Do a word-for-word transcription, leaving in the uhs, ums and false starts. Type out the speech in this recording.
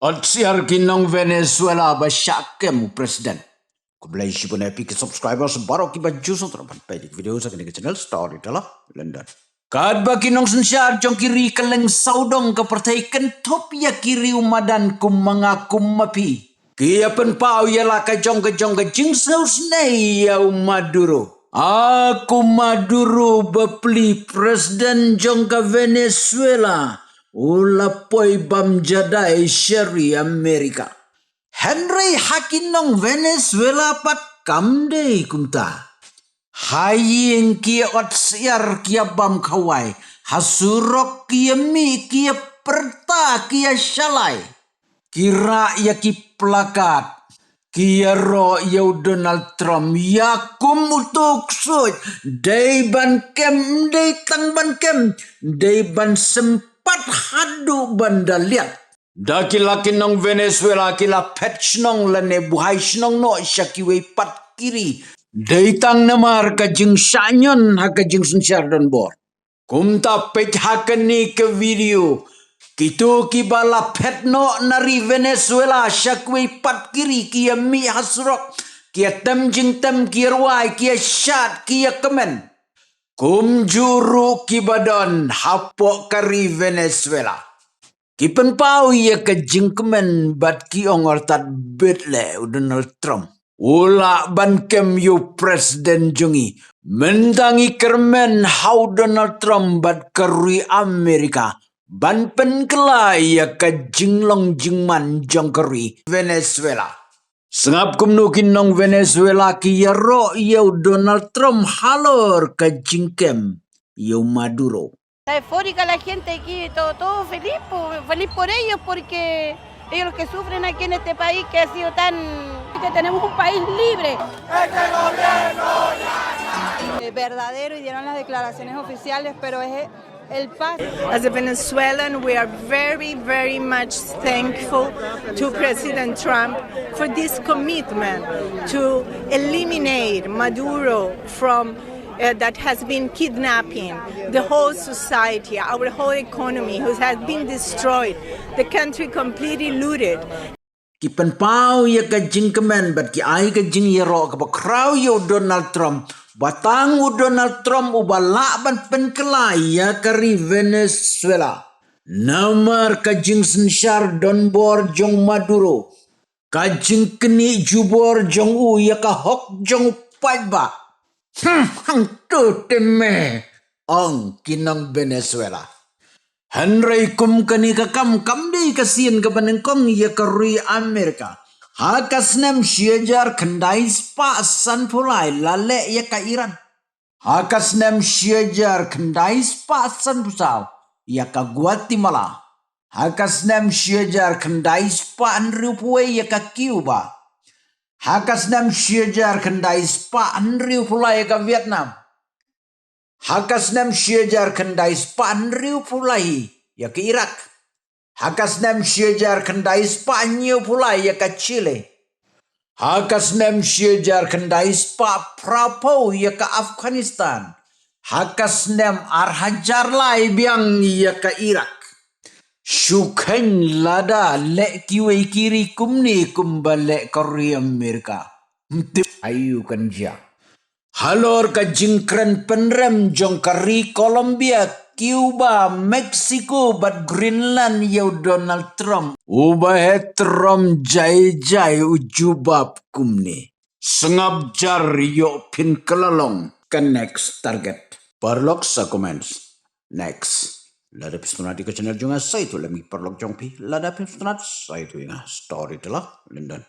Ot siar ki nong Venezuela ba shah kem u president. Khublei shibun ïa phi ki subscribers baroh kiba ju sngewthuh ban peit ïa ki video sha kane ka channel Storyteller London. Katba ki nongsynshar jong ki ri kylleng sawdong ka pyrthei kynthup ïa ki riew madan kum ma nga kum ma phi, ki ïa pynpaw ïa la ka jong ka jong ka jingsngewsynei ïa u Maduro. A ku Maduro bapli, president jong ka Venezuela, u la poi bam jadai sha ri Amerika. Hynrei ha ki nong Venezuela pat kam dei kumta. Ha ïing ki ot siar ki ïa bam khawai, ha surok ki ïa mih ki ïa pyrta ki ïa shalai. Ki rah ïa ki plakat, ki ïa roh ïa u Donald Trump ïa kum u tuk suit, dei ban kem, dei tang ban kem, dei ban sympat haduh ban da liat. Da ki la ki nong Venezuela ki la phet shnong lane buhai shnong noh sha kiwei pat ki ri, dei tang namar ka jingshah ñion ha ka jingsynshar donbor. Kumta peit ha kane ka video, kito kiba la phet noh na ri Venezuela sha kiwei pat ki ri ki ïa mih ha surok, ki ïa tem jingtem, ki ïa rwai, ki ïa shad, ki ïa kmen. Kumjuh ruh kiba don hapoh ka ri Venezuela. Ki pynpaw ïa ka jingkmen bad ki ong artat bit leh u Donald Trump u lah ban kem ïa u president jong ngi. Mynta ngi kyrmen ha u Donald Trump bad ka ri Amerika ban pynkylla ïa ka jinglong jingman jong ka ri Venezuela. Sngap kumno ki nong Venezuela ki ïa roh ïa u Donald Trump halor ka jingkem ïa u Maduro. Está eufórica la gente aquí, todo, todo feliz, po- feliz por ellos porque ellos los que sufren aquí en este país que ha sido tan... Que tenemos un país libre. Eh, verdadero y dieron las declaraciones oficiales, pero es el paso. As a Venezuelan, we are very, very much thankful to President Trump for this commitment to eliminate Maduro from uh, that has been kidnapping the whole society, our whole economy, who has been destroyed, the country completely looted. Ki pynpaw ïa ka jingkmen bad ki ai ka jingïaroh kaba khraw ïa u Donald Trump, ba tang u Donald Trump uba lah ban pynkylla ïa ka ri Venezuela. Namar ka jingsynshar donbor jong Maduro, ka jingknieh jubor jong u ïa ka hok jong u paidbah. Hmm, hangto te me, ong ki nong Venezuela. Hynrei kum kane ka kam kam dei ka sien kaba nyngkong ïa ka ri Amerika. Ha ka snem shi hajar khyndai spah sanphew lai la leh ïa ka Iran. Ha ka snem shi hajar khyndai spah sanphew saw ïa ka Guatemala. Ha ka snem shi hajar khyndai spah hynriewphew wei ïa ka Cuba. Ha ka snem shi hajar khyndai spah hynriewphew lai ïa ka Vietnam. Ha ka snem shi hajar khyndai spah hynriewphew lai ïa ka Iraq. Ha ka snem shi hajar khyndai spah hynñiewphew lai ïa ka Chile. Ha ka snem shi hajar khyndai spah phraphew ïa ka Afghanistan. Ha ka snem ar hajar lai biang ïa ka Iraq. Shu kheiñ lada leh kiwei ki ri kumne kumba leh ka ri Amerika. Ym tip aïu kan jia. Halor ka jingkren pynrem jong ka ri Colombia, Cuba, Mexico bad Greenland ïa u Donald Trump, uba heh Trump jai jai u jubab kumne. Sngap jar ïoh phin kylla long ka next target. Paralok sa comments. Next. Lada phi sngewtynnat ïa ka channel jong nga sa ïathuh lem ïa ki paralok jong phi. Lada phim sngewtynnat sa ïathuh ïa nga. Storyteller London.